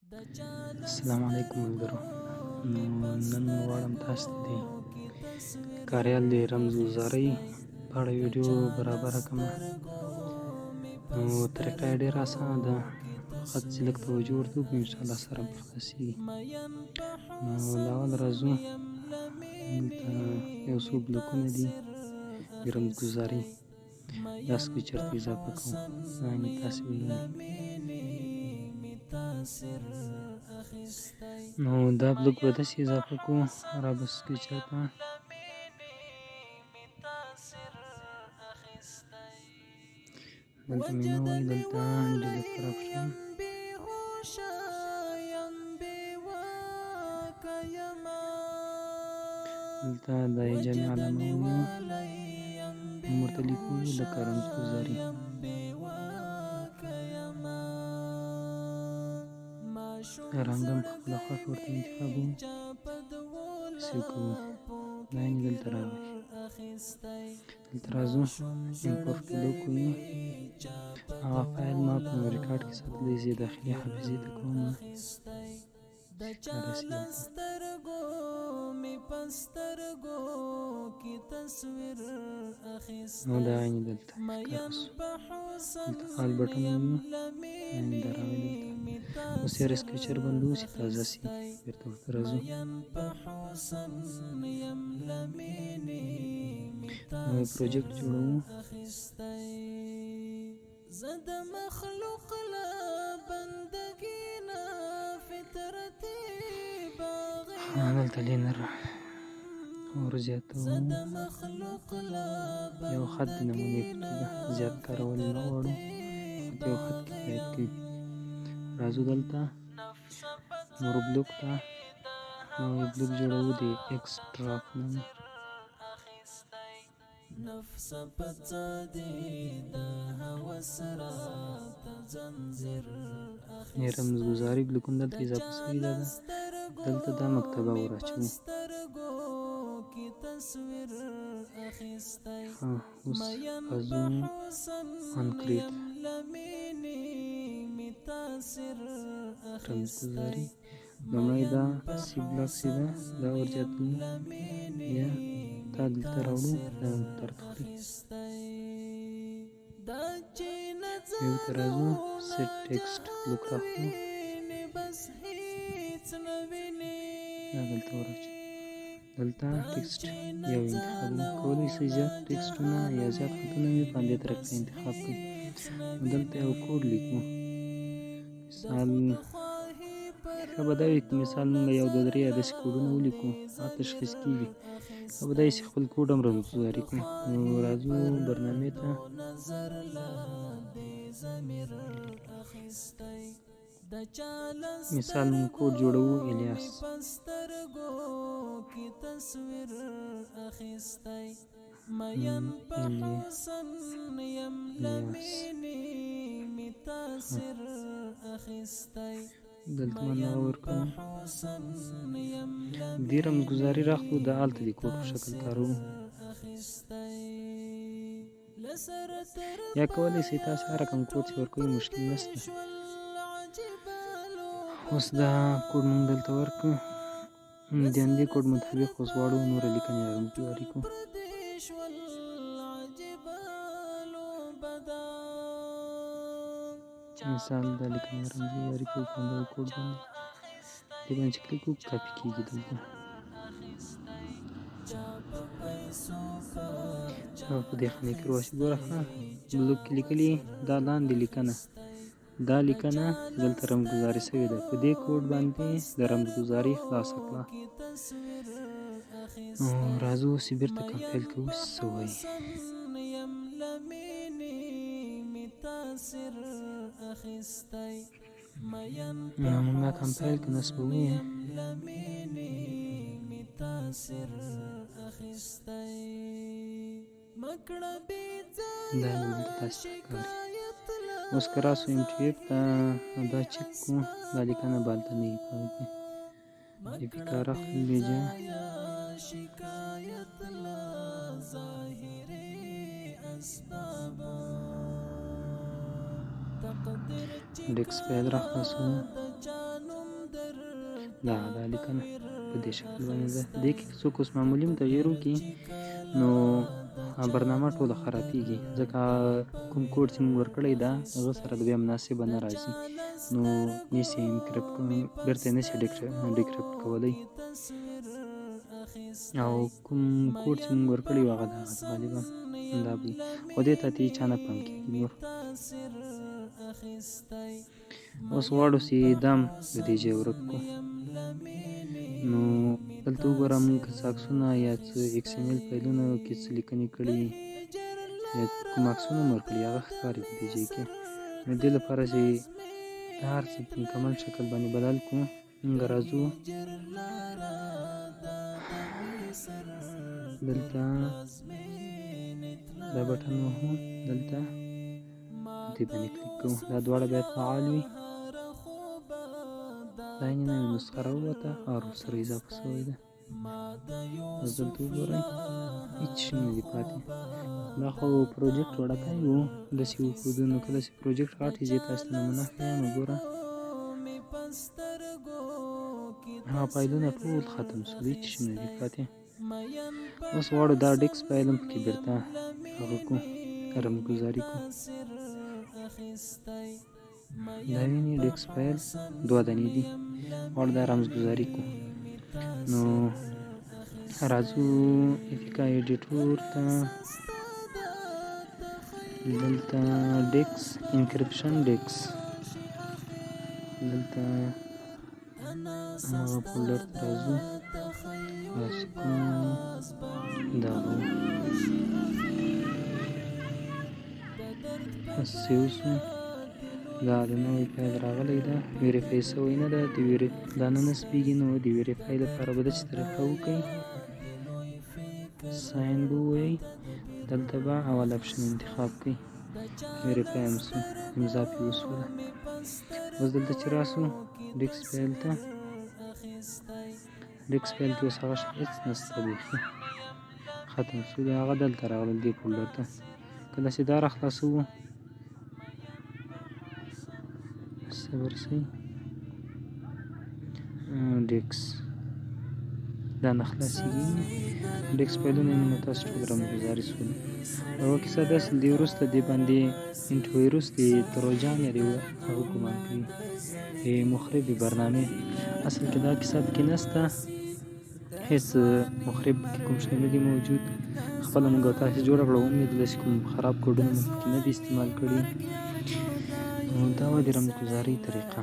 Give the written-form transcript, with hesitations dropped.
السلام علیکم ملګرو. نو نن غواړم تاسو ته د کاریال د رمزګذارۍ په اړه ویډیو برابره کړم. نو طریقه یې ډېره اسانه ده، فقط چې لږ توجه ورته وکړو انشاءالله سره به خلاصېږي. نو له اول راځو، دلته یو څو بلوکونه دي د رمزګذارۍ، دا څه چېرته اضافه کوو، یعنې تاسې به یې نو دا بلوک به داسې اضافه کوو، را به سکیچر ته دلته مې نه وایي، دلته ډیلیټ اپشن دلته د جمع علامه ونیو، موږ ورته لیکو لکه رمزګذاري. رنګ هم په خپله خوښه ورته انتخابوو، سیو کوو. دا یعنې دلته راغی، دلته راځو امپورټ بلوک ویو، هغه فایل ما په ریکارډ کې ساتلی، زه یې داخلي حافظې ته کوم. نو دا یعنې دلته ښکاره سو، دلته آل بټن ونیو، یعنې دا راغی دلته. اوس یې سکیچر بندو چې تازه سي، بېرته ورته راځو. نوی پروجیکټ جوړوو. زه د مخلوق له بندګي نه فطرتي باغي یم. دلته لینر اور زیاتوو، یو خط د نمونې په توګه، زیات کارول نه غواړو، فقط یو خط کفایت کوي. راځو دلته نور بلوک ته، نوی بلوک جوړوو د ایکس ډراپ نوم. نفس په څه دي د هوس راته ځنځیر رمزګذاري بلوکونه دلته اضافه سوي ده. دلته دا مکتبه وراچوو. ښه، اوس راځو آن کریټ رمزګذاري. لومړی دا سی بلاک سي ده، دا ور زیاتوو، بیا دا دلته راوړو، دا درد خوري. ویو ته راځو، سیټ ټیکسټ بلوک راخلو، دا دلته وراچوو. دلته ټیکسټ یو انتخابوو، کولی شئ زیات ټیکسټونه یا زیات خطونه مې په همدې طریقه انتخاب کړئ. نو دلته یو کوډ لیکو، مثال ښه به دا وي که مثال موږ یو دوه درې یا داسې کوډونه ولیکو، هغه تشخیص کېږي. ښه به دا وي چې خپل کوډ هم رمزګذاري کړو. نو راځو برنامې ته. مثال موږ کوډ جوړوو الیاس. دلته ما هغه ورکړو، دې رمزګذاري راخلو، دا هلته د کوډ په شکل کاروو. یا کولی شئ تاسو هر رقم کوډ چې ورکوئ، مشکل نشته. اوس دا کوډ موږ دلته ورکړو، د همدې کوډ مطابق اوس غواړو نوره لیکنې رمزګذاري کړو. مثال دا لیکنې رمزګذاري کوو په همدغه کوډ باندې، دې باندې چې کلیک وکړو کاپي کېږي دلته. او په دې خانې کې ورواچو. ګوره ښه بلوک کې لیکلي دا لاندې لیکنه، دا لیکنه دلته رمزګذاري سوې ده، په دې کوډ باندې د رمزګذاري خلاصه کړه. نو راځو اوس یې بېرته کمپایل کوو، څه وایي. نو موږ کمپایل که نصبوو یې. دا دلته تاسو ته ښکاري. اوس که راسو ایم ټي اف ته دا چک کړو، دا لیکنه به هلته نه وي په هغه کې. ای پي کار اخلو بېجا ډیکس فایل راخلاصوو. دا دا لیکنه په دې شکل باندې ده. دې کې که څوک اوس معمولي هم تغییر وکړي نو برنامه ټوله خرابېږي، ځکه کوم کوډ چې موږ ورکړی ده هغه سره بیا مناسبه نه راځي، نو نشي انکرپټ، بیرته یې نشي ډیکرپټ کولی. او کوم کوډ چې موږ ورکړی وو هغه دغه ده غالبا دا به وي، خو دې ته هېچا نه پام کېږي نور. اوس غواړو چې دا هم د دې ځای ورک کړو. نو دلته وګوره، موږ که څه عکسونه یا څه ایکس ایم ایل فایلونو کې څه لیکنې کړي یا کوم عکسونه مو ورکړي هغه ښکاري په دې ځای کې. نو دې لپاره چې دا هر څه په مکمل شکل باندې بدل کړو، موږ راځو دلته دا بټن وهو، دلته دې باندې کلیک کوو، دا دواړه باید فعال وي. دا یې نوې نسخه راووته او ورسره اضافه شوې ده. اوس دلته وګورئ هېڅ شي نه دي پاتې. دا خو پروجیکټ وړوکی و داسې وښودو، نو کله چې پروجیکټ غټ وي زه یې تاسو ته نمونه ښیم. وګوره هغه فایلونه ټول ختم شول، هېڅ شي نه دي پاتې. اوس غواړو دا ډیکس فایل هم پکې بیرته هغه کړو، رمزګذاري کړو. دا ویني ډیکس فایل دوه دانې دي، غواړو دا رمزګذاري کړو. نو راځو افیکا ایډیټور ته، دلته ډیکس انکرپشن ډیکس، دلته هماغه فولډر ته راځو، چې کوم دا و سیو سو. دا د نوی فایل راغلی ده، ویریفای سوی نه ده، دا نه نصبېږي. نو د ویریفای لپاره به داسې طریقه وکړئ، ساین به ووایئ، دلته به اول اپشن انتخاب کړئ، ویریفای هم سو، امضا پرې وسوله. اوس دلته چې راسو ډیکس فایل ته، ډیکس فایل کې اوس هغه شی هېڅ نشته، بیخي ختم سو. هغه دلته راغلل دې فولډر ته. کله چې دا راخلاصوو، صبر سئ، ډیکس دا نه خلاصېږي. ډیکس فایلونه مې نو تاسو ټول رمزګذاري سول. یوه کیسه داسې دې وروسته دې باندې انټي وایروس د تروجان یا د هغه ګمان کوي د مخربې برنامې. اصل کې دا کیسه پکې نشته، هېڅ مخرب پکې کوم شی نه دی موجود. خپله موږ او تاسې جوړه کړه، ومې لیدله چې کوم خراب کوډونه مو پکې نه دي استعمال کړي. نو دا وه د رمزګذارۍ طریقه.